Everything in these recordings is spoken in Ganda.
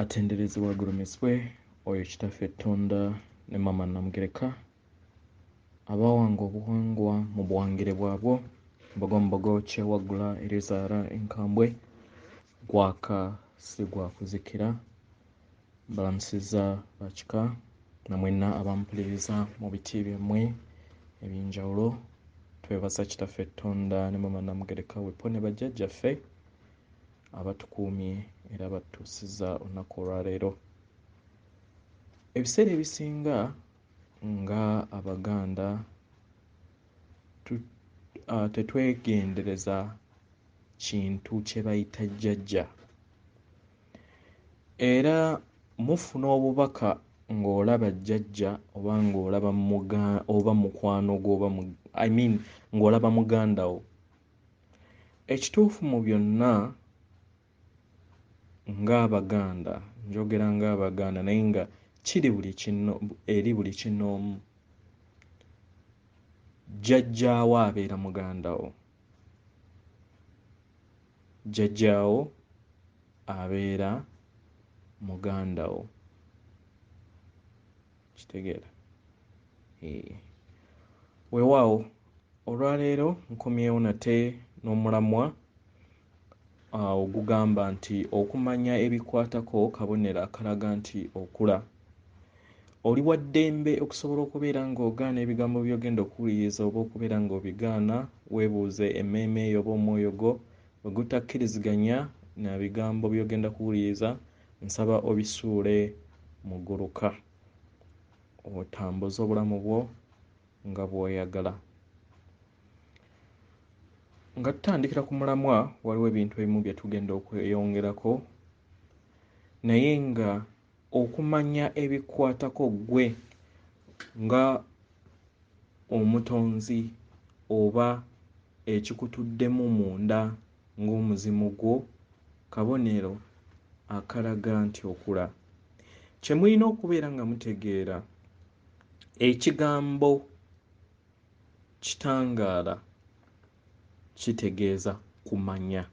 Atenderezebwa agulumizibwe oyo Kitaffe Ttonda ne Maama Namugereka abawanga obuwangwa mu buwangire bwabwo. Mbogo mbogo kyewaggula erizaala enkambwe, gwaka si gwa kuzikira. Mbalamusizza bakika na mwenna abampuliriza mu biti byammwe eby'enjawulo. Twebaza Kitaffe Ttonda ne Maama Namugereka wepo ne bajjajjaffe abatukuumye era batutuusizza olunaku olwaleero. Ebiseera ebisinga nga Abaganda tetwegendereza kintu kye bayita jjajja, era mufuna obubaka ng'olaba jjajja oba ng'olaba oba mukwano gwo oba I mean ng'olaba muganda wo. Ekituufu mu byonna ng'Abaganda, njogera ng'Abaganda naye nga kiri buli kino eri buli kinoomu, jjajjaawo abeera muganda wo, jjajjaawo abeera muganda wo. Kitegeera? Weewaawo olwaleero nkomyewo nate n'omulamwa ogugamba nti okumanya ebikwatako kabonero akalaga nti okula. Oli wa ddembe okusobola okubeera ng'ogaana ebigambo by'ogenda okuwuliriza oba okubeera ng'obigaana. Weebuuze emmeeme yo oba omwoyo gwo bwe gutakkiriziganya na bigambo by'ogenda kuwuliriza, nsaba obisuule muguluka, otambuze obulamu bwo nga bw'oyagala. Nga tutandikira ku mulamwa, waliwo ebintu ebimu bye tugenda okweyongerako, naye nga okumanya ebikwatako ggwe nga omutonzi oba ekikutuddemu munda ng'omuzimu gwo, kabonero akalaga nti okula. Kye mulina okubeera nga mutegeera, ekigambo kitangaala kitegeeza kumanya.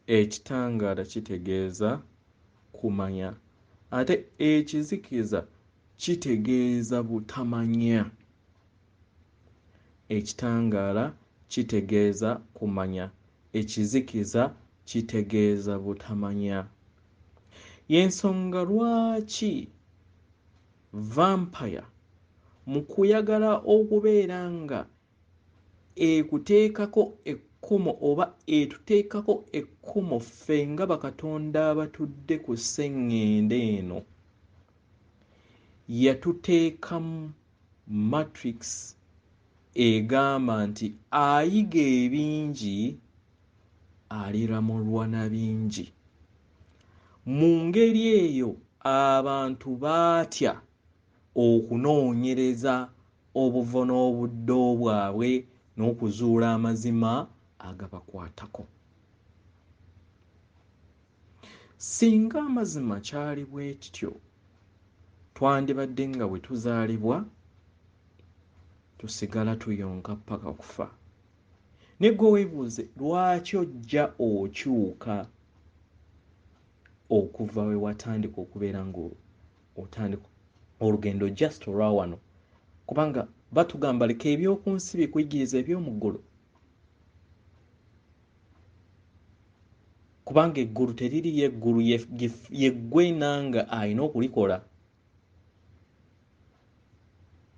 Ekitangaala kitegeeza kumanya, ate ekizikiza kitegeeza butamanya. Ekitangaala kitegeeza kumanya, ekizikiza kitegeeza butamanya. Y'ensonga lwaki vampire mu kuyagala okubeera nga ekuteekako ekkomo oba etuteekako ekkomo ffe nga bakatonda abatudde ku sseŋŋendo eno, yatuteekamu matrix egamba nti ayiga ebingi aliramulwa na bingi. Mu ngeri eyo abantu baatya okunoonyereza obuvo n'obuddo bwabwe n'okuzuula amazima agabakwatako. Singa amazima kyali bwe kityo, twandibadde nga bwe tuzaalibwa tusigala tuyonka paka kufa. Ne ggwe weebuuze lwaki ojja okyuka okuva we watandika okubeera ng'otandika olugendo just olwa wano, kubanga batugamba leka eby'oku nsi bikuyigiriza eby'omu ggulu, kubanga eggulu teririyo. Eggulu ye ggwe nanga alina okulikola.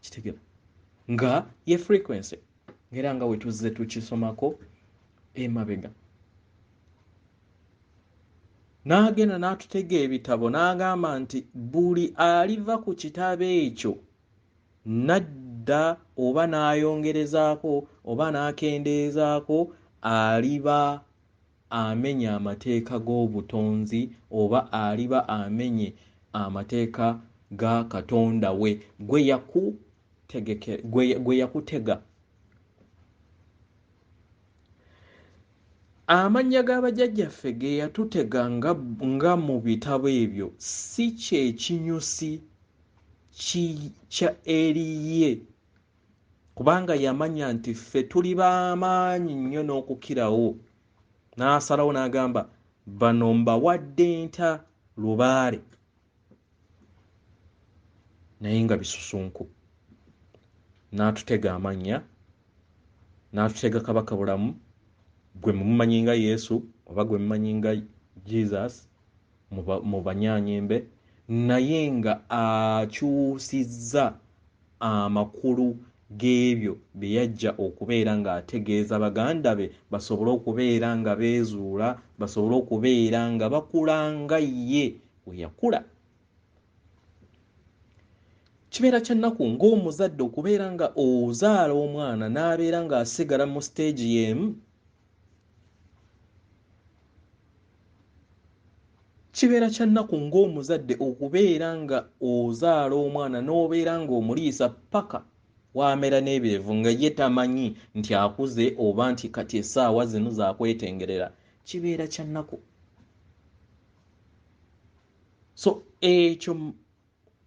Kitegeera nga ye frequency, era nga we tuzze tukisomako emabega. N'agenda n'atutega ebitabo n'agamba nti buli aliva ku kitabo ekyo n'adda oba n'ayongerezaako oba n'akendeezaako, aliba amenye amateeka g'obutonzi oba aliba amenye amateeka ga Katonda we gwe yakutega. Amannya g'abajjajjaffe ge yatutega nga mu bitabo ebyo si kyekinyusi kya eriye, kubanga yamanya nti ffe tuli b'amaanyi nnyo n'okukirawo. N'asalawo n'agamba bano mbawadde nta lubaale naye nga bisusunku. N'atutega amannya, n'atutega Kabaka Bulamu, gwe mumumanyi nga Yesu oba gwe mumanyi nga Jesus mu Banyanyembe, naye nga akyusizza amakulu g'ebyo bye yajja okubeera ng'ategeeza baganda be, basobole okubeera nga beezuula, basobole okubeera nga bakula nga ye bwe yakula. Kibeera kya nnaku ng'omuzadde okubeera nga ozaala omwana n'abeera ng'asigala mu siteegi y'emu. Kibeera kya nnaku ng'omuzadde okubeera nga ozaala omwana n'obeera ng'omuliisa paka wamera n'ebirevu nga ye tamanyi nti akuze oba nti kati essaawa zino zakwetengerera. Kibeera kya nnaku. So ekyo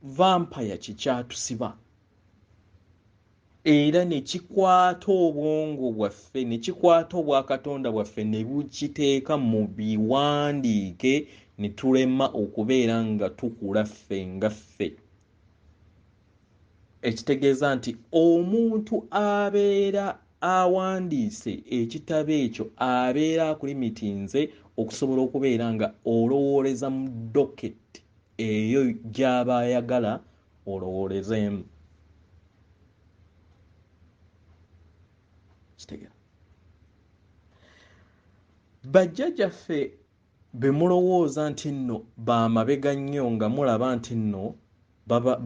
vampire kikyatusiba era ne kikwata obwongo bwaffe, ne kikwata obwakatonda bwaffe, ne bukiteeka mu biwandiike, ne tulema okubeera nga tukula ffe nga ffe. Ekitegeeza nti omuntu abeera awandiise ekitabo ekyo abeera akulimitinze okusobola okubeera nga olowooleza mu docket eyo gy'aba ayagala olowoolezeemu. Kitegeera. Bajjajjaffe be mulowooza nti nno bamabega nnyo, nga mulaba nti nno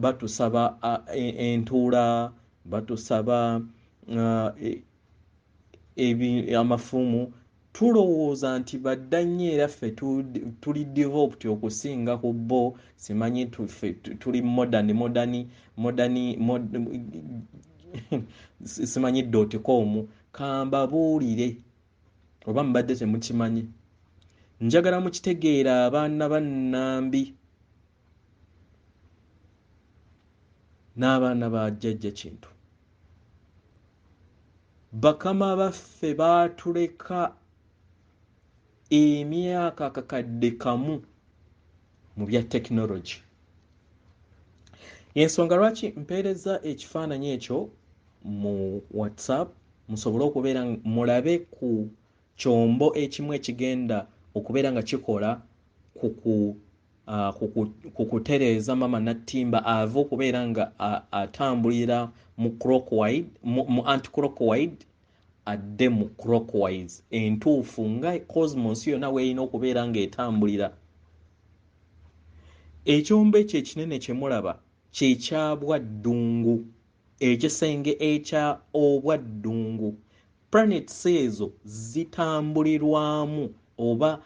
batusaba entuula, batusaba amafumu, tulowooza nti badda nnyo era ffe tuli developed okusinga ku bo, simanyi tuli modern, modern, modern, simanyi .com. Kambabuulire oba mubadde temukimanyi, njagala mukitegeera abaana ba Nnambi n'abaana ba Jjajja Kintu. Bakama baffe baatuleka emyaka 1,000 mu bya tekinologi. Ensonga lwaki mpeereza ekifaananyi ekyo mu WhatsApp, musobole okubeera mulabe ku kyombo ekimu ekigenda okubeera nga kikola ku kutereeza Mama Nattimba ava okubeera nga atambulira mu clockwise, mu anti-clockwise adde mu clockwise entuufu nga cosmos yonna weerina okubeera ng'etambulira. Ekyombo ekyo ekinene kye mulaba kye kya Bwaddungu, ekisenge ekya Obwaddungu. Planets ezo zitambulirwamu oba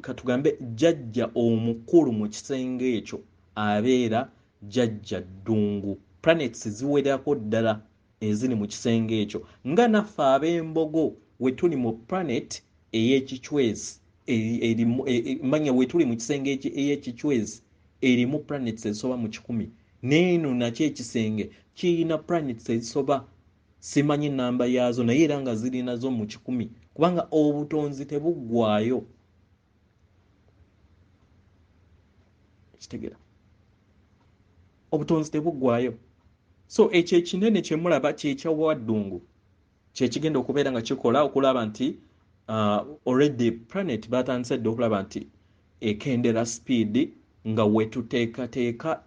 katugambe jjajja omukulu mu kisenge ekyo abeera Jjajja Ddungu. Planets ziwerako ddala eziri mu kisenge ekyo, nga naffe ab'embogo we tuli mu planet ey'ekichwezi, manya we tuli mu kisenge ey'ekichwezi erimu planets ezisoba mu 100, n'eno nakyo ekisenge kirina planets ezisoba simanyi namba yaazo, naye era nga ziri nazo mu 100, kubanga obutonzi tebuggwaayo. Kitegeera, obutonzi tebuggwaayo. So ekyo ekinene kye mulaba kye kya Bwaddungu, kye kigenda okubeera nga kikola okulaba nti already planet batandise dda okulaba nti ekendera speed nga wetuteekateeka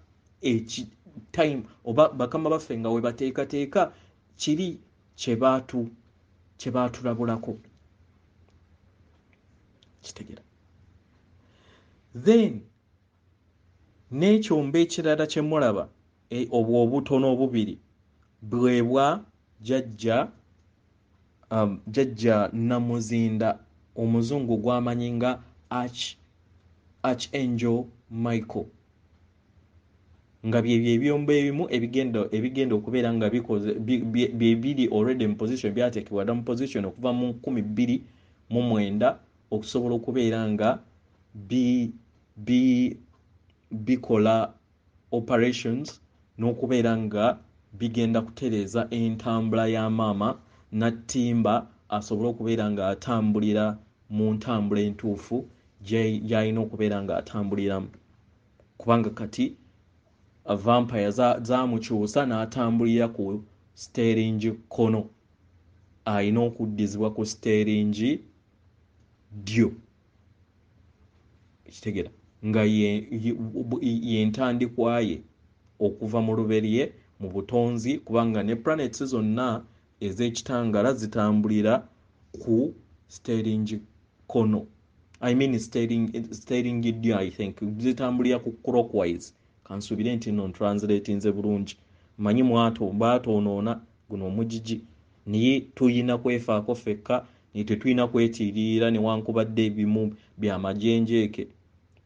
time oba bakama baffe nga we bateekateeka kiri kye baatulabulako. Kitegeera. Then n'ekyombo ekirala kye mulaba obwo obutono obubiri bwe bwa Jjajja Namuzinda omuzungu gw'amanyi nga Archangel Michael, nga byebyo ebyombo ebimu ebigenda okubeera nga bikoze bye biri already mu position, byateekebwa dda mu position okuva mu 2009 okusobola okubeera nga bikola operations n'okubeera nga bigenda kutereeza entambula ya Maama Nattimba asobole okubeera ng'atambulira mu ntambula entuufu gy'alina okubeera ng'atambuliramu, kubanga kati vampire zamukyusa n'atambulira ku steeringi kkono, alina okuddizibwa ku steeringi ddyo. Kitegeera nga yentandikwa ye okuva mu luberye mu butonzi, kubanga ne planets zonna ez'ekitangala zitambulira ku steeringi kkono, I mean steering ddyo, I think zitambulira ku clockwise. Kansuubire nti nno ntranslatinze bulungi, manyi baatwonoona guno omugigi, naye tuyina kwefaako ffekka, naye tetulina kwetiiririra newankubadde ebimu byamajenjeeke.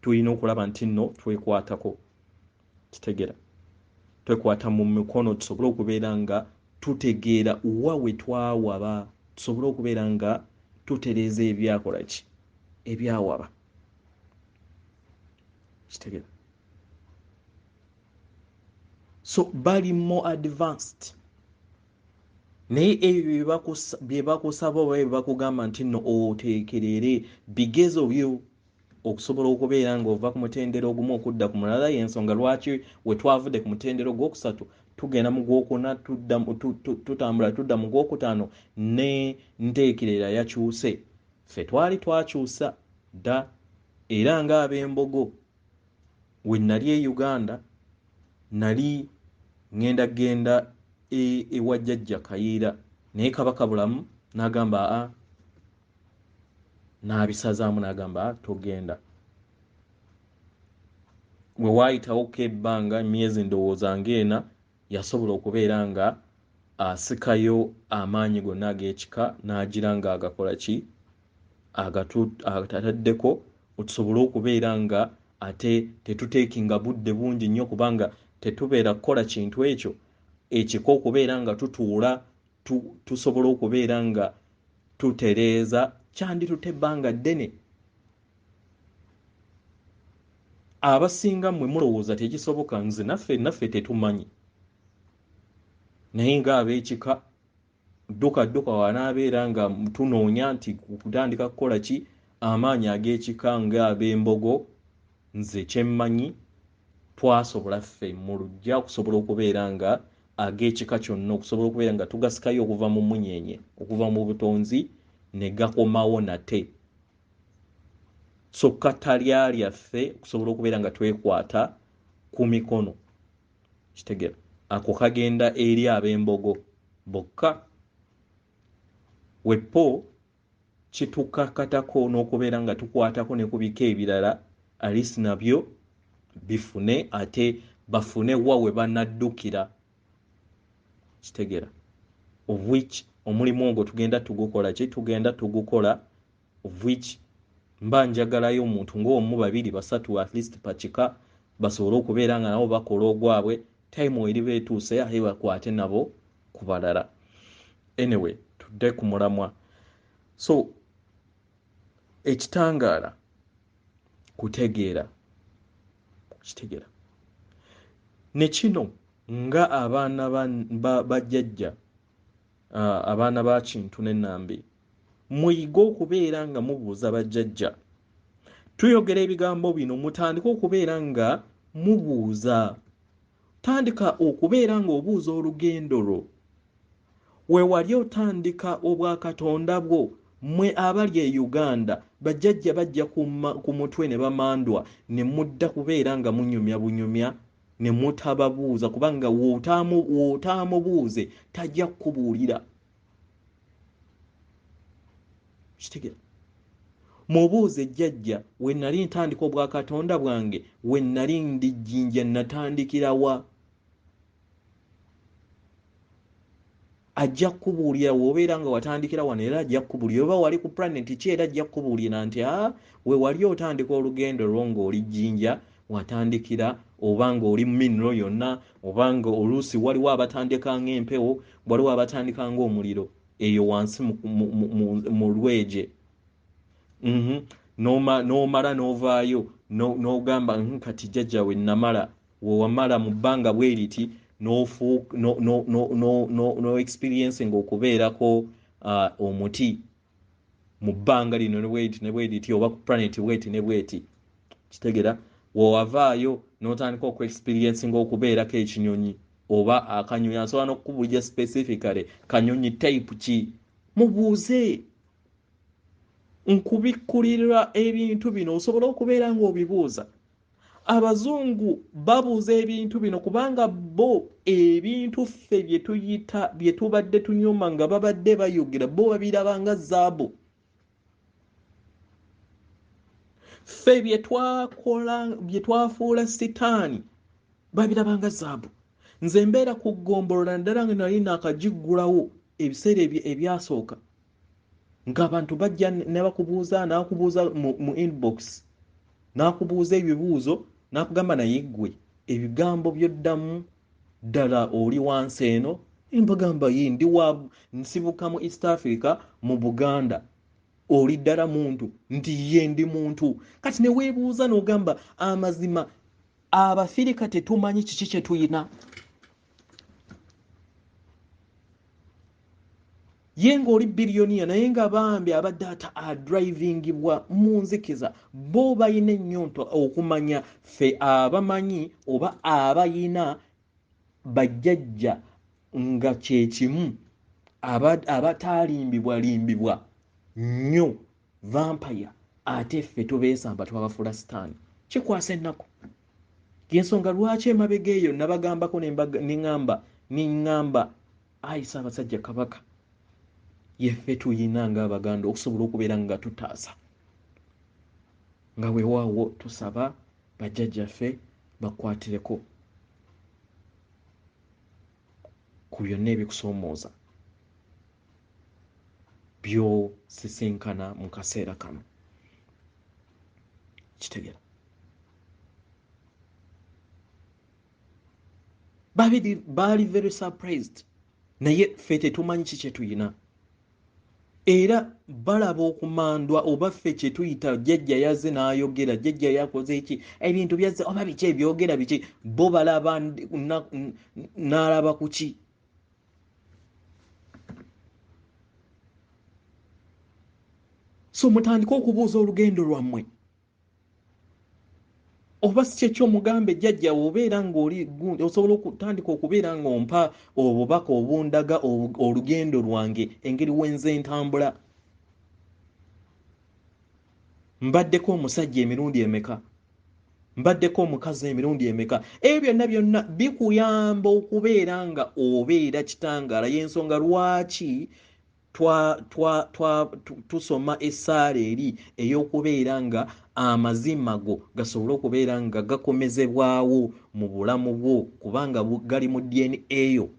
Tulina okulaba nti nno twekwatako, kitegeera, twekwata mu mikono tusobole okubeera nga tutegeera wa we twawaba, tusobole okubeera nga tutereeza ebyakola ki ebyawaba. Kitegeera. So bali more advanced, naye ebyo bye bakusaba oba bye bakugamba nti nno oteekerere bigezo byo okusobola okubeera ng'ova ku mutendera ogumu okudda ku mulala. Y'ensonga lwaki we twavudde ku mutendera ogwokusatu tugenda mu gwokuna, tutambula tudda mu gwokutaano, ne nteekerera yakyuse. Ffe twali twakyusa dda, era ng'ab'embogo we nali e Uganda nali ŋŋenda genda ewa jjajja Kayiira, naye Kabaka Bulamu n'agamba aa, n'abisazaamu n'agamba togenda. We waayitawoko ebbanga emyezi ndowooza ng'ena, yasobola okubeera nga asikayo amaanyi gonna ag'ekika n'agira ng'agakola ki, agataddeko, tusobole okubeera nga ate tetuteekinga budde bungi nnyo, kubanga tetubeera kukola kintu ekyo ekika okubeera nga tutuula tusobola okubeera nga tutereeza kyanditutte ebbanga ddene. Abasinga mmwe mulowooza tekisoboka, nze naffe tetumanyi, naye ng'ab'ekika dduka dduka wanaabeera nga tunoonya nti kutandika kukola ki amaanyi ag'ekika ng'ab'embogo. Nze kyemmanyi twasobola ffe mu luggya okusobola okubeera nga ag'ekika kyonna okusobola okubeera nga tugasikayo okuva mu munyenye, okuva mu butonzi, ne gakomawo nate. So katalya lyaffe okusobola okubeera nga twekwata ku mikono. Kitegeera, ako kagenda eri ab'embogo bokka. Wepo kitukakatako n'okubeera nga tukwatako ne ku bika ebirala, at least nabyo bifune, ate bafune wa we banaddukira. Kitegeera, of which omulimu ogwo tugenda tugukola ki, tugenda tugukola, of which mba njagalayo omuntu ng'omu, babiri, basatu at least pakika, basobole okubeera nga nabo bakola ogwabwe. Time eriba etuuse ate bakwate nabo ku balala. Anyway, tudde ku mulamwa. So ekitangaala kutegeera, kitegeera ne kino nga abaana bajjajja, abaana ba Kintu n'Ennambi, muyige okubeera nga mubuuza bajjajja. Tuyogera ebigambo bino, mutandike okubeera nga mubuuza. Tandika okubeera ng'obuuza olugendo lwo. We wali otandika obwakatonda bwo, mmwe abali e Uganda, bajjajja bajja ku mutwe ne bamandwa, ne mudda kubeera nga munyumya bunyumya ne mutababuuza, kubanga w'otaamubuuze tajja kukubuulira. Kitegeera, mubuuze jjajja, we nali ntandika obwakatonda bwange, we nali ndi Jjinja, natandikira wa? Ajja kukubuulira. W'obeera nga watandikira wano, era ajja kukubuulira. Oba wali ku planet ki, era ajja kukubuulira nti a we wali otandika olugendo lwo ng'oli Jjinja watandikira, oba ng'oli mineral yonna, oba nga oluusi waliwo abatandika ng'empewo, waliwo abatandika ng'omuliro eyo wansi mu lweje. N'omala n'ovaayo n'ogamba kati jjajja we namala. We wamala mu bbanga bwe riti no experiencing okubeerako omuti. Mu bbanga lino ne bweti ne bweti, oba ku planet bweti ne bweti. Kitegeera, wewavaayo n'otandika okuexperiencing okubeerako ekinyonyi oba akanyonyi, asobola n'okukubulira specifically kanyonyi type ki. Mubuuze, nkubikkulirwa ebintu bino, osobola okubeera ng'obibuuza. Abazungu babuuza ebintu bino kubanga bo ebintu ffe bye tuyita bye tubadde tunyoma nga babadde bayogera, bo babiraba nga zaabu. Ffe bye twakola, bye twafuula sitaani, babiraba nga zaabu. Nze mbeera ku ggombolola, naddala nga nali naakagiggulawo ebiseera ebyasooka, ng'abantu bajja ne bakubuuza, n'akubuuza mu inbox, n'akubuuza ebibuuzo, n'akugamba naye ggwe ebigambo by'oddamu ddala oli wansi eno. Mbagamba ye ndi wa nsibuka mu East Africa mu Buganda. Oli ddala muntu? Nti ye ndi muntu. Kati ne weebuuza n'ogamba amazima Abafirika tetumanyi kiki kye tuyina. Ye ng'oli biliyoniya naye nga bambi abadde ata adrivingibwa mu nzikiza. Bo balina ennyonta okumanya ffe abamanyi oba abayina bajjajja nga kye kimu, abataalimbibwalimbibwa nnyo vampire, ate ffe tubeesamba twabafuula sitaani. Kikwasa ennaku. Y'ensonga lwaki emabega eyo nabagambako ne ŋŋamba ayi Ssaabasajja Kabaka, yeffe tuyina ng'Abaganda okusobola okubeera nga tutaasa, nga weewaawo tusaba bajjajjaffe bakwatireko ku byonna ebikusoomooza by'osisinkana mu kaseera kano. Kitegeera, babiri baali very surprised, naye ffe tetumanyi ki kye tuyina. Era balaba okumandwa oba ffe kye tuyita jjajja yazze n'ayogera, jjajja yakoze eki, ebintu byazze oba biki ebyogera biki, bo balaba n'alaba ku ki. So mutandike okubuuza olugendo lwammwe, oba si kyekyo omugambe jjajja obeera ng'oli gundi, osobola okutandika okubeera ng'ompa obubaka obundaga olugendo lwange, engeri wenze ntambula. Mbaddeko omusajja emirundi emeka, mbaddeko omukazi emirundi emeka. Ebyo byonna byonna bikuyamba okubeera nga obeera kitangaala. Y'ensonga lwaki tusoma essaala eri ey'okubeera nga amazima go gasobole okubeera nga gakomezebwawo mu bulamu bwo, kubanga gali mu DNA yo.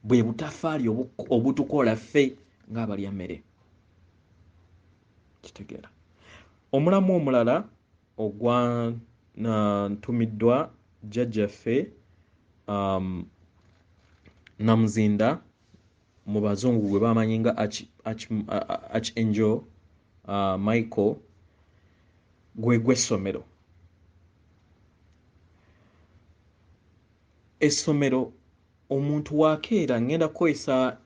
Bwe butafaali obutukola ffe ng'abalya mmere. Kitegeera. Omulamu omulala ogwa ntumiddwa jjajjaffe Namuzinda, mu bazungu gwe bamanyi nga Archangel Michael, gwe gw'essomero. Essomero omuntu wakeera, ngenda kukozesa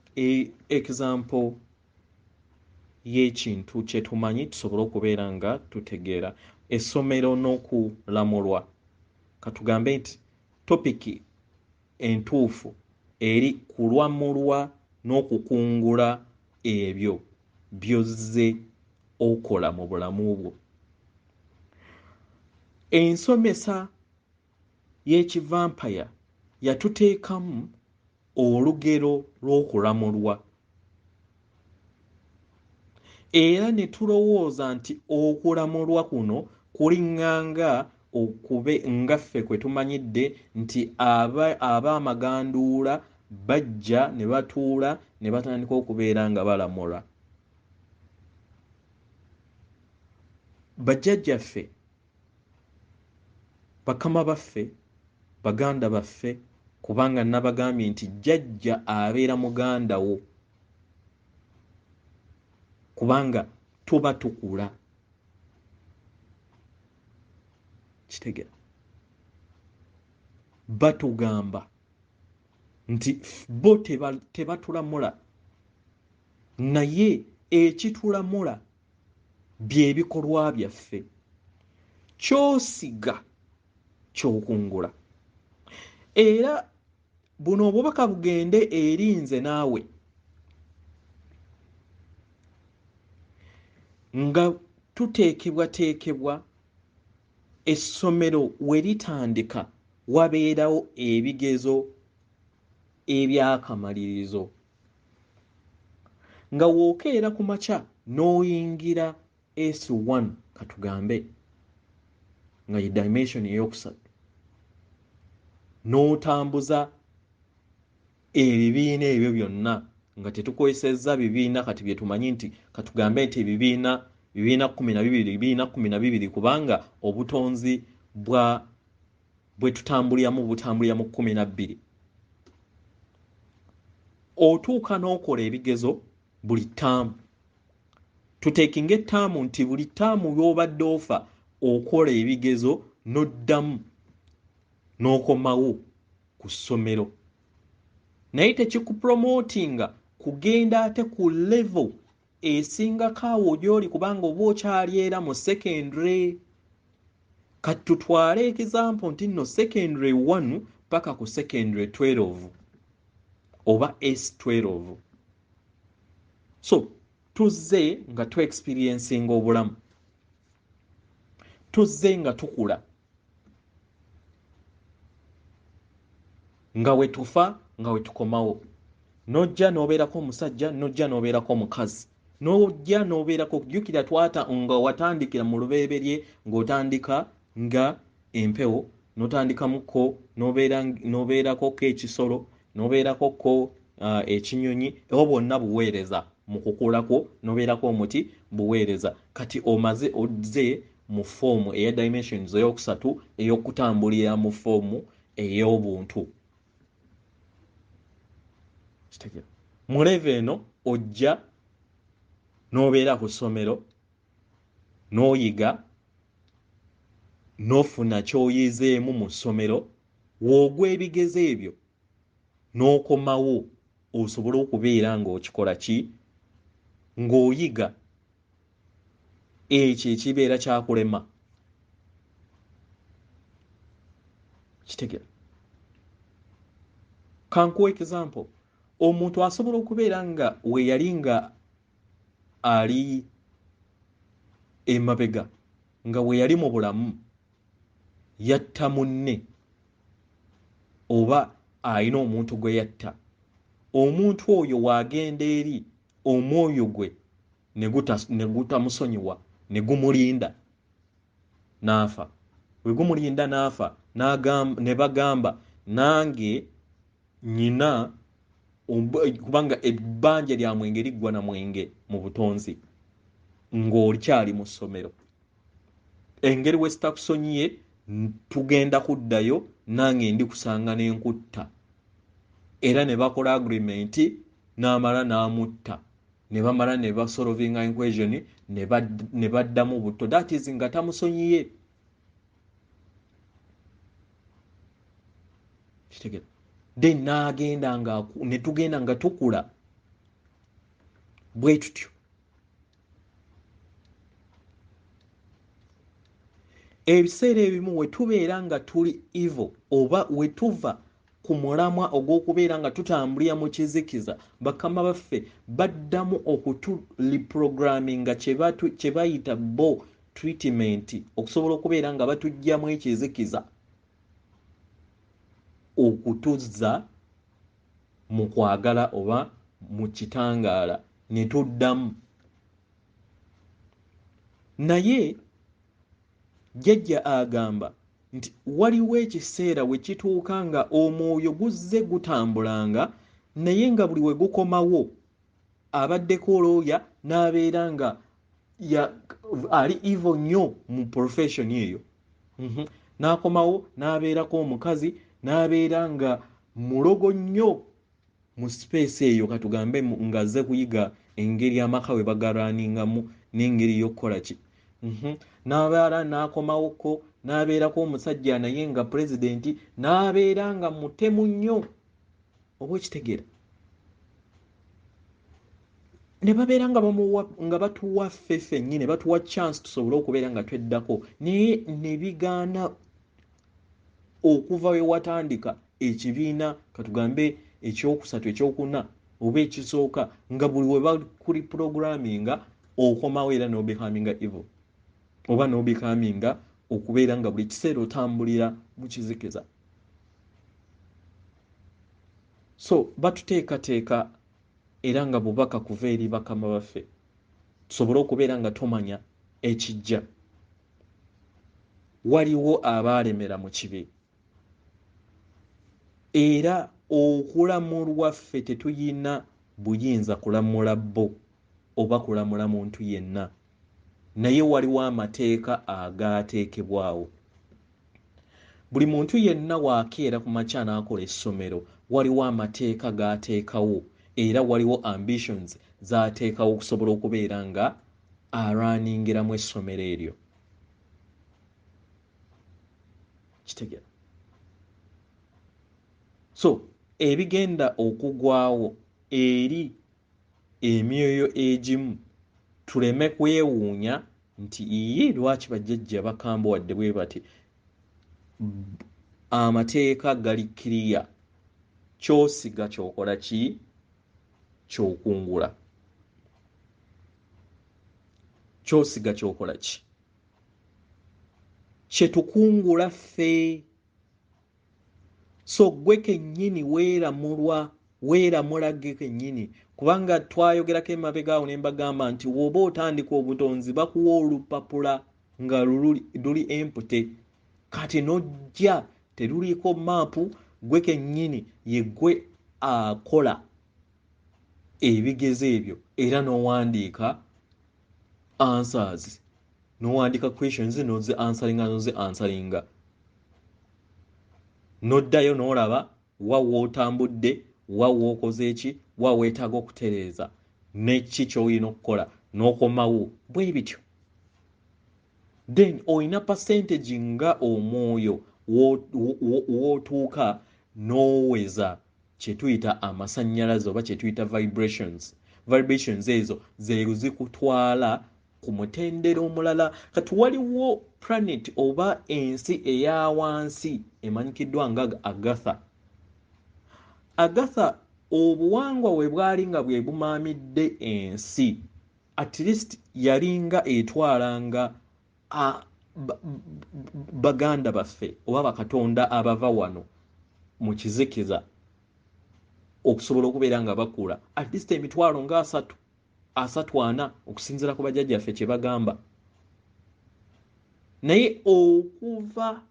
example y'ekintu kye tumanyi tusobole okubeera nga tutegeera. Essomero n'okulamulwa, katugambe nti topiki entuufu eri kulwamulwa n'okukungula ebyo by'ozze okola mu bulamu bwo. Ensomesa y'ekivampaya yatuteekamu olugero lw'okulamulwa, era ne tulowooza nti okulamulwa kuno kuliŋŋanga okube nga ffe kwe tumanyidde nti ab'amaganduula bajja ne batuula ne batandika okubeera nga balamula. Bajjajjaffe, bakama baffe, baganda baffe, kubanga nabagambye nti jjajja abeera muganda wo, kubanga tuba tukula. Kitegeera, batugamba nti bo tebatulamula, naye Ekitulamula byebikolwa byaffe. Ky'osiga ky'okungula. Era buno obubaka bugende eri nze naawe nga tuteekebwateekebwa essomero we litandika wabeerawo ebigezo ebyakamalirizo. Nga wookeera ku makya n'oyingira S1 katugambe nga ye dimension eyokusatu, n'otambuza ebibiina ebyo byonna nga tetukozesezza bibiina kati bye tumanyi nti katugambe nti ebibiina bibiina 12 bibiina 12 kubanga obutonzi bwa bwe tutambuliramu butambulira mu 12. Otuuka n'okola ebigezo buli ttaamu. Tuteekinga ettaamu nti buli ttaamu y'obadde ofa okola ebigezo n'oddamu n'okomawo ku ssomero. Naye tekikupromotinga kugenda ate ku level esingako awo gy'oli kubanga oba okyali era mu secondary. Kati tutwale example nti nno secondary 1 paka ku secondary 12 oba S12. So tuzze nga tu experiencing obulamu, tuzze nga tukula, nga we tufa nga we tukomawo. N'ojja n'obeerako omusajja, n'ojja n'obeerako omukazi, n'ojja n'obeerako jjukira twata nga watandikira mu lubereberye ng'otandika nga empewo, n'otandikamuko n'obeerako ko ekisolo, n'obeerako ko ekinyonyi, obwo bwonna buweereza mu kukulako, n'obeerako omuti buweereza. Kati omaze ozze mu foomu eya dimensions eyokusatu ey'okutambulira mu foomu ey'obuntu. Mu level eno ojja n'obeera ku ssomero n'oyiga n'ofuna ky'oyizeemu mu ssomero, w'ogwa ebigezo ebyo n'okomawo osobole okubeera ng'okikola ki, ng'oyiga ekyo ekibeera kyakulema. Kitegeera? Kankuwa example. Omuntu asobola okubeera nga we yali nga ali emabega, nga we yali mu bulamu yatta munne oba alina omuntu gwe yatta. Omuntu oyo w'agenda eri omwoyo gwe ne gutamusonyiwa ne gumulinda n'afa. Bwe gumulinda n'afa ne bagamba nange nnyina, kubanga ebbanja lya mwenge liggwa na mwenge mu butonzi ng'okyali mu ssomero. Engeri we sitakusonyiye tugenda kuddayo nange ndi kusanga n'enkutta. Era ne bakola agreement n'amala n'amutta, ne bamala ne basolvinga equation ne baddamu butto. That is nga tamusonyiye. Kitegeera? Then n'agenda nga ne tugenda nga tukula bwe tutyo. Ebiseera ebimu we tubeera nga tuli evil oba we tuva ku mulamwa ogw'okubeera nga tutambulira mu kizikiza, bakama baffe baddamu okutureprogramminga kye bayita bo treatment okusobola okubeera nga batuggyamu ekizikiza okutuzza mu kwagala oba mu kitangaala ne tuddamu. Naye jjajja agamba nti waliwo ekiseera we kituuka nga omwoyo guzze gutambulanga naye nga buli we gukomawo abaddeko olooya n'abeera nga ali evil nnyo mu profession eyo. N'akomawo n'abeerako omukazi n'abeera nga mulogo nnyo mu space eyo, katugambe ng'azze kuyiga engeri amaka we bagaraningamu n'engeri y'okukola ki. N'abeera n'akomawoko n'abeerako omusajja naye nga pulezidenti n'abeera nga mutemu nnyo. Oba okitegeera? Ne babeera nga bamuwa, nga batuwa ffe ffennyini, batuwa chance tusobole okubeera nga tweddako, naye ne bigaana okuva we watandika ekibiina, katugambe ekyokusatu, ekyokuna oba ekisooka, nga buli we bakuli programminga okomawo era n'obecominga evil oba n'obecominga okubeera nga buli kiseera otambulira mu kizikiza. So batuteekateeka era nga bubaka kuva eri bakama baffe tusobole okubeera nga tumanya ekijja. Waliwo abaalemera mu kibi, era okulamulwa ffe tetuyina buyinza kulamula bo oba kulamula muntu yenna, naye waliwo amateeka agaateekebwawo. Buli muntu yenna waakeera ku makya n'akola essomero, waliwo amateeka g'ateekawo era waliwo ambitions z'ateekawo okusobola okubeera nga aruningiramu essomero eryo. Kitegeera? So ebigenda okugwawo eri emyoyo egimu tuleme kwewuunya nti iye lwaki bajjajja bakambuwadde bwe bati. Amateeka gali kiriya, ky'osiga ky'okola ki ky'okungula, ky'osiga ky'okola ki kye tukungula ffe. So ggwe kennyini weeramulwa, weeramula gwe kennyini, kubanga twayogerako emabega awo ne mbagamba nti bw'oba otandika obutonzi bakuwa olupapula nga luli empty, kati n'ojja teruliiko maapu, gwe kennyini ye gwe akola ebigezo ebyo era n'owandiika answers, n'owandiika questions n'ozi answeringa, n'ozi answeringa, n'oddayo n'olaba wa w'otambudde, wa w'okoze ki, wa weetaaga okutereeza, ne ki ky'olina okukola, n'okomawo bwe bityo. Then olina percentage nga omwoyo w'otuuka n'oweza kye tuyita amasannyalaze oba kye tuyita vibrations. Vibrations ezo ze zikutwala ku mutendera omulala. Kati waliwo planet oba ensi eya wansi emanyikiddwa nga Agatha. Agatha obuwangwa we bwali nga bwe bumaamidde ensi, at least yalinga etwalanga baganda baffe oba bakatonda abava wano mu kizikiza okusobola okubeera nga bakula at least emitwalo nga asatu, asatu ana okusinziira ku bajjajjaffe kye bagamba. Naye okuva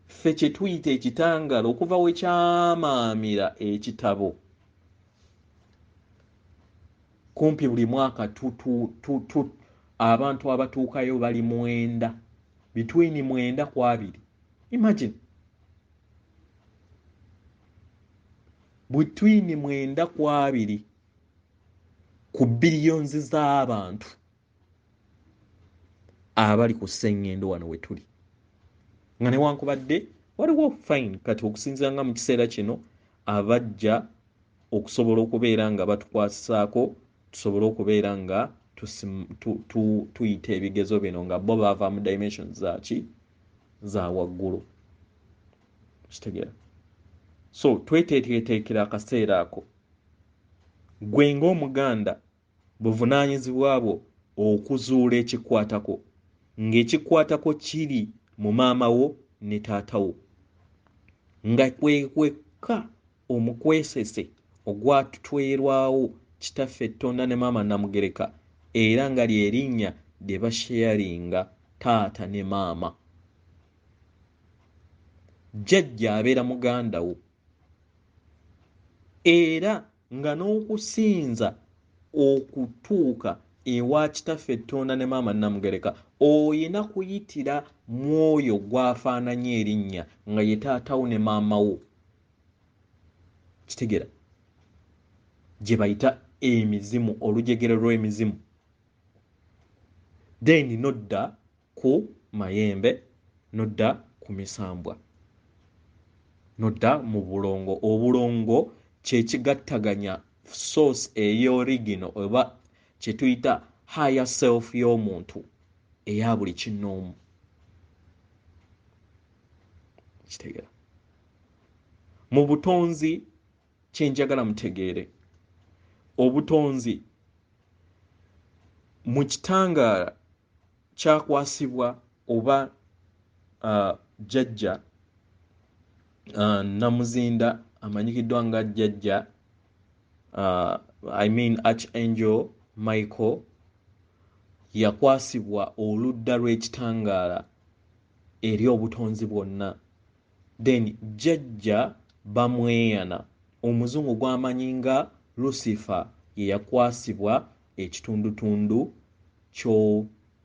ffe kye tuyita ekitangala, okuva we kyamaamira ekitabo, kumpi buli mwaka abantu abatuukayo bali 9, between 9 ku 2. Imagine between 9 ku 2 ku billions z'abantu abali ku ssengendo wano we tuli, nga newankubadde waliwo fine kati okusinziira nga mu kiseera kino abajja okusobola okubeera nga batukwasaako tusobole okubeera nga tuyita ebigezo bino nga bo bava mu dimensions zaaki za waggulu. Kitegeera? So tweteeketeekera akaseera ako. Ggwe ng'Omuganda buvunaanyizibwa bwo okuzuula ekikwatako, ng'ekikwatako kiri mu maama wo ne taata wo, nga kwe kwekka omukwesese ogwatutwerwawo kitaffe Ttonda ne maama Namugereka, era nga ly'erinnya lye basharinga taata ne maama. Jjajja abeera muganda wo, era nga n'okusinza okutuuka ewa kitaffe Ttonda ne maama Namugereka oyina kuyitira mwoyo gw'afaananya erinnya nga ye taata wo ne maama wo. Kitegeera? Gye bayita emizimu, olujegere lw'emizimu. Then nodda ku mayembe, nodda ku misambwa, nodda mu bulongo. Obulongo kye kigattaganya Source ey'original oba kye tuyita higher self y'omuntu eya buli kinnoomu. Kitegeera? Mu butonzi, kyenjagala mutegeere, obutonzi mu kitangaala kyakwasibwa oba jjajja Namuzinda amanyikiddwa nga jjajja, I mean Archangel Michael, yakwasibwa oludda lw'ekitangaala eri obutonzi bwonna. Then jjajja Bamweyana, omuzungu gw'amanyi nga Lucifer, ye yakwasibwa ekitundutundu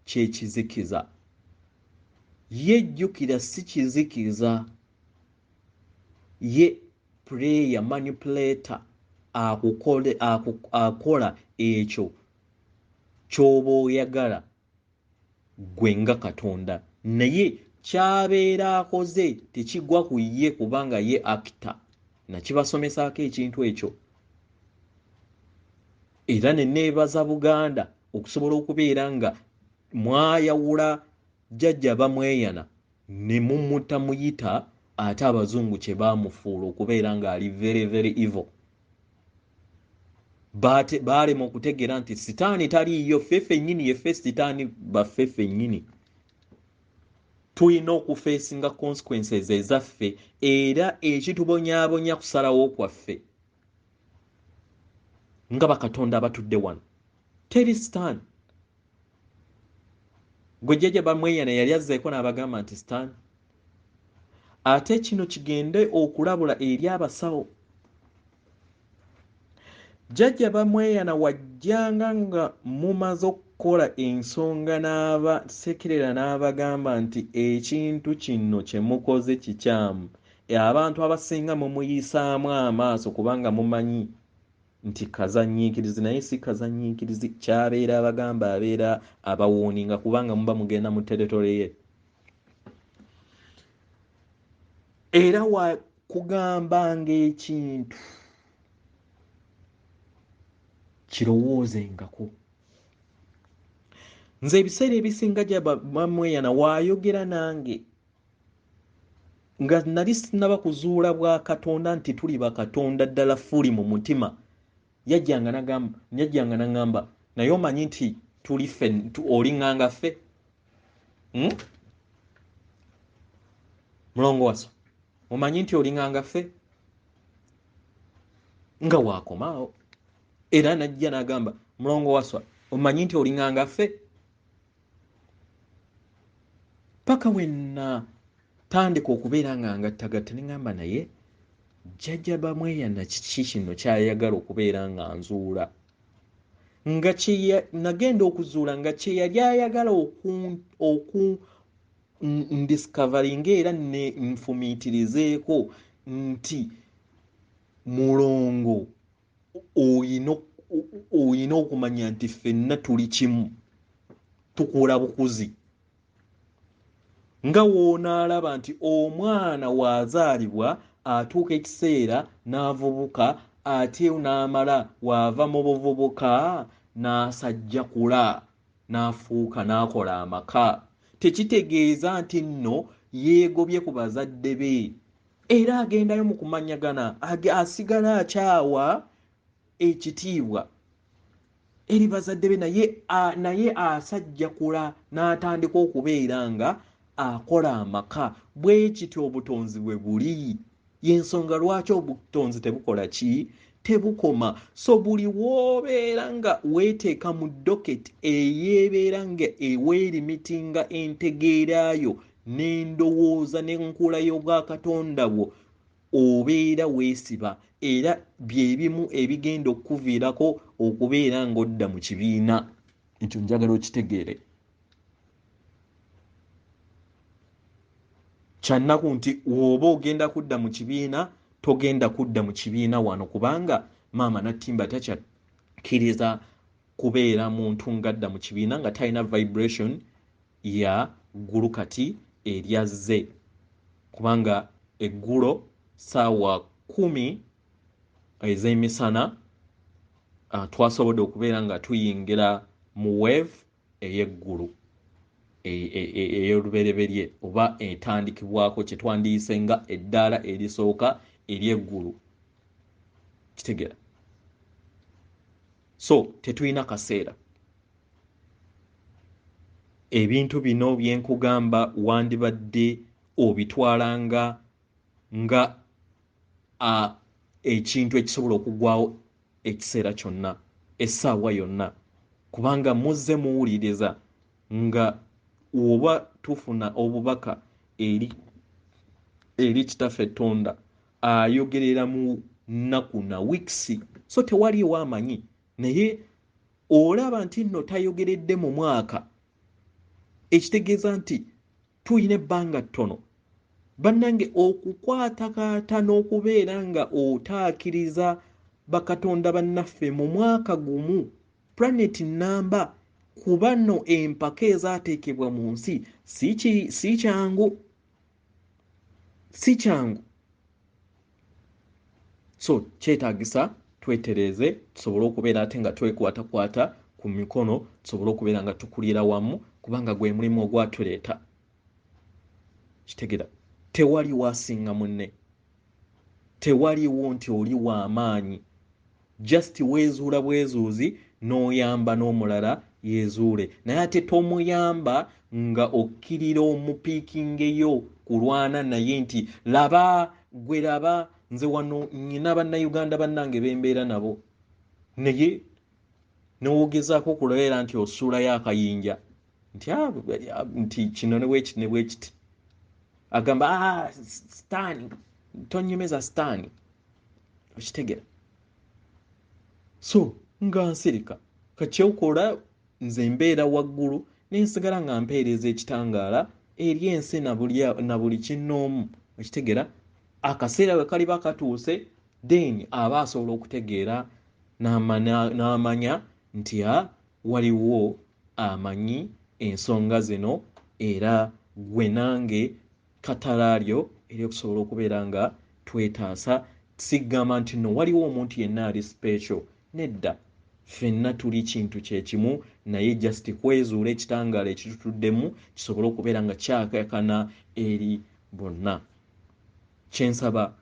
ky'ekizikiza. Ye jjukira si kizikiza, ye player manipulator, akola ekyo ky'oba oyagala ggwe nga Katonda, naye kyabeera akoze tekigwa ku ye kubanga ye actor. Nakibasomesaako ekintu ekyo era ne neebaza Buganda okusobola okubeera nga mwayawula jjajja Bamweyana ne mumutamuyita ate abazungu kye baamufuula okubeera ng'ali very very evil. Baalema okutegeera nti sitaani taliiyo, ffe ffennyini yeffe sitaani baffe ffennyini. Tulina okufeesinga consequences ezaffe era ekitubonyaabonya kusalawo kwaffe nga bakatonda abatudde wano. Teri sitaani. Gwe jjajja Bamweyana yali azzeeko n'abagamba nti sitaani. Ate kino kigende okulabula eri abasawo. Jjajja Bamweyana wajjanga nga mumaze okukola ensonga n'abasekerera n'abagamba nti ekintu kino kye mukoze kikyamu. Abantu abasinga mumuyisaamu amaaso kubanga mumanyi nti kazannyiikirizi, naye si kazannyiikirizi. Kyabeera abagamba abeera abawooninga kubanga muba mugenda mu territory ye. Era wakugambanga ekintu kirowoozengako. Nze ebiseera ebisinga Bamweyana waayogera nange nga nali sinnaba kuzuula bwa Katonda nti tuli bakatonda ddala fuli mu mutima. Yajjanga n'aŋŋamba, naye omanyi nti tuli ffe, oliŋŋanga ffe? Mulongo waso, omanyi nti oliŋŋanga ffe? Nga waakomaawo. Era n'ajja n'agamba, mulongo waswa, omanyi nti oliŋŋanga ffe? Paka wenna tandika okubeera nga ngattagatta ne ŋŋamba, naye jjajja Bamweyana kiki kino ky'ayagala okubeera nga nzuula? Nga nagenda okuzuula nga kye yali ayagala ndiscoveringa era ne nfumiitirizeeko nti mulongo oyina okumanya nti ffenna tuli kimu, tukula bukuzi. Nga w'onaalaba nti omwana w'azaalibwa atuuka ekiseera n'avubuka, ate n'amala w'ava mu buvubuka n'asajjakula n'afuuka n'akola amaka. Tekitegeeza nti nno yeegobye ku bazadde be, era agendayo mu kumanyagana, asigala akyawa ekitiibwa eri bazadde be, naye asajjakula n'atandika okubeera nga akola amaka. Bwe kityo obutonzi bwe buli. Y'ensonga lwaki obutonzi tebukola ki? Tebukoma. So buli w'obeera nga weeteeka mu docket eyeebeera nga eweerimitinga entegeerayo n'endowooza n'enkula y'obwakatonda bwo, obeera weesiba, era bye bimu ebigenda okukuviirako okubeera ng'odda mu kibiina. Ekyo njagala okitegeere. Kyannaku nti w'oba ogenda kudda mu kibiina, togenda kudda mu kibiina wano, kubanga maama Nattimba takyakkiriza kubeera muntu ng'adda mu kibiina nga talina vibration ya ggulu kati eryazze, kubanga eggulo ssaawa 10 ez'emisana Twasobodde okubeera nga tuyingira mu wave ey'eggulu ey'olubereberye oba etandikibwako kye twandiyise nga eddaala erisooka ery'eggulu. Kitegeera? So tetulina kaseera. Ebintu bino byenkugamba wandibadde obitwalanga nga ekintu ekisobola okugwawo ekiseera kyonna, essaawa yonna, kubanga muzze muwuliriza nga oba tufuna obubaka eri Kitaffe Tonda ayogerera mu nnaku na wiikisi, so tewaliiwo amanyi, naye olaba nti nno tayogeredde mu mwaka, ekitegeeza nti tulina ebbanga ttono. Bannange, okukwatakaata n'okubeera nga otaakiriza bakatonda bannaffe mu mwaka gumu, planet namba, kuba nno empaka ezaateekebwa mu nsi si kyangu, si kyangu. So kyetaagisa twetereeze tusobole okubeera ate nga twekwatakwata ku mikono, tusobole okubeera nga tukulira wamu, kubanga gwe mulimu ogwatuleeta. Kitegeera? Tewaliwo asinga munne, tewaliwo nti oli w'amaanyi, just weezuula bwezuuzi n'oyamba n'omulala yeezuule, naye ate tomuyamba nga okkirira omupiikingeyo kulwana naye nti laba gwe, laba nze wano nnyina bannayuganda bannange bembeera nabo, naye newogezaako okubeera nti osuulayo akayinja nti kino ne bwekiti ne bwekiti, agamba sitaani, tonyumeza sitaani. Okitegera? So nga nsirika kakyokola, nze mbeera waggulu nensigala nga mpeereza ekitangaala eri ensi na buli kinnoomu. Okitegera? Akaseera bwe kaliba katuuse, then aba asobola okutegeera n'amanya nti waliwo amanyi ensonga zino, era gwe nange katalaalyo ery'okusobola okubeera nga twetaasa. Sigamba nti nno waliwo omuntu yenna ali special, nedda, ffenna tuli kintu kyekimu, naye just kwezuula ekitangaala ekitutuddemu kisobole okubeera nga kyakakana eri bonna. Kyensaba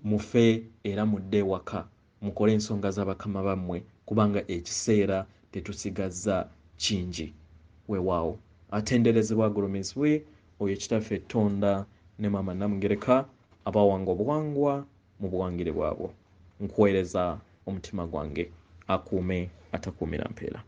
mufe era mudde ewaka mukole ensonga z'abakama bammwe, kubanga ekiseera tetusigazza kingi. Weewaawo, atenderezebwa agulumizibwe oyo Kitaffe Tonda ne Maama Namugereka abawanga obuwangwa mu buwangire bwabwo. Nkuweereza omutima gwange, akuume atakuumira mpeera.